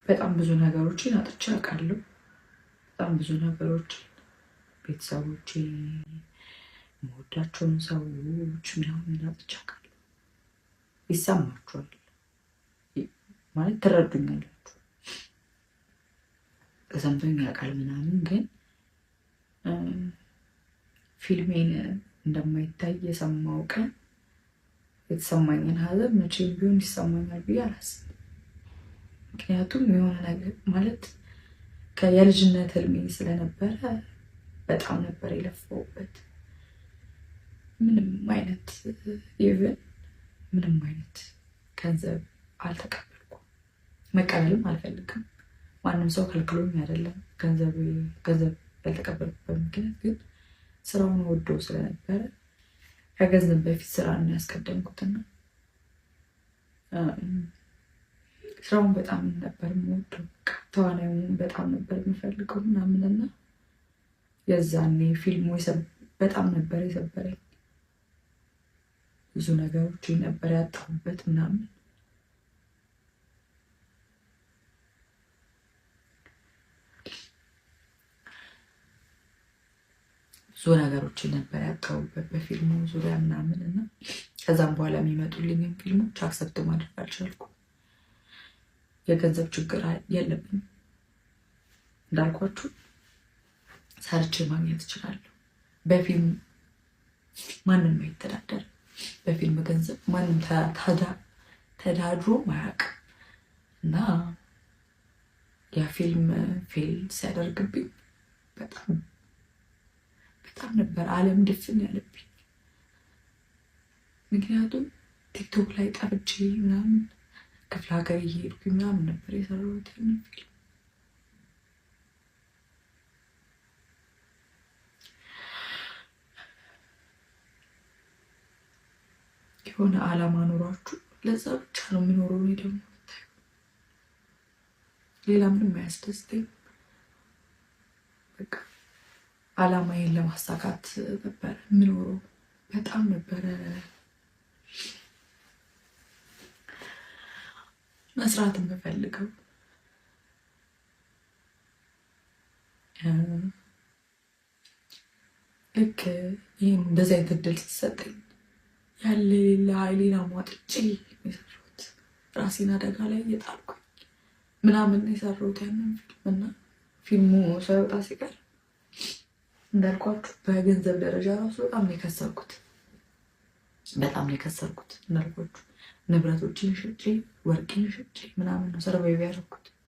በጣም ብዙ ነገሮችን አጥቼ አውቃለሁ። በጣም ብዙ ነገሮችን፣ ቤተሰቦቼ፣ የምወዳቸውን ሰዎች ምናምን አጥቼ አውቃለሁ። ይሰማችኋል ማለት ትረዱኛላችሁ። ተሰምቶኝ ያውቃል ምናምን፣ ግን ፊልሜን እንደማይታይ የሰማው ቀን የተሰማኝን ሀዘን መቼም ቢሆን ይሰማኛል ብዬ አላስብም። ምክንያቱም የሆነ ነገር ማለት የልጅነት ህልሜ ስለነበረ በጣም ነበር የለፋሁበት። ምንም አይነት even ምንም አይነት ገንዘብ አልተቀበልኩም። መቀበልም አልፈልግም። ማንም ሰው ከልክሎኝ አይደለም። ገንዘብ ያልተቀበልኩበት ምክንያት ግን ስራውን ወዶ ስለነበረ ከገንዘብ በፊት ስራ ነው ያስቀደምኩትና ስራውን በጣም ነበር የምወደው። ተዋናዩን በጣም ነበር የምፈልገው ምናምንና የዛኔ ፊልሙ በጣም ነበር የሰበረኝ። ብዙ ነገሮች ነበር ያጣሁበት ምናምን። ብዙ ነገሮችን ነበር ያጣሁበት በፊልሙ ዙሪያ ምናምን እና ከዛም በኋላ የሚመጡልኝን ፊልሞች accept ማድረግ አልቻልኩም። የገንዘብ ችግር የለብኝም፣ እንዳልኳችሁ ሰርቼ ማግኘት እችላለሁ። በፊልም ማንም አይተዳደርም። በፊልም ገንዘብ ማንም ተዳድሮ አያውቅም እና ያ ፊልም fail ሲያደርግብኝ በጣም በጣም ነበር ዓለም ድፍን ያለብኝ። ምክንያቱም ቲክቶክ ላይ ጠፍቼ ምናምን ክፍለ ሀገር እየሄድኩኝ ምናምን ነበር የሰራሁት ያንን ፊልም። የሆነ ዓላማ ኖሯችሁ ለዛ ብቻ ነው የምኖረው። እኔ ደግሞ ሌላ ምንም አያስደስተኝ። በቃ ዓላማዬን ለማሳካት ነበረ የምኖረው። በጣም ነበረ መስራት የምፈልገው። ልክ ይህን እንደዚህ አይነት እድል ስትሰጠኝ ያለ የሌለ ኃይሌን አሟጥጬ የሰራሁት፣ ራሴን አደጋ ላይ እየጣልኩኝ ምናምን የሰራሁት ያንን ፊልም እና ፊልሙ ሳይወጣ ሲቀር እንዳልኳችሁ በገንዘብ ደረጃ ራሱ በጣም ነው የከሰርኩት። በጣም ነው የከሰርኩት። እንዳልኳችሁ ንብረቶችን ሽጬ፣ ወርቄን ሽጬ ምናምን ነው survive ያደረኩት።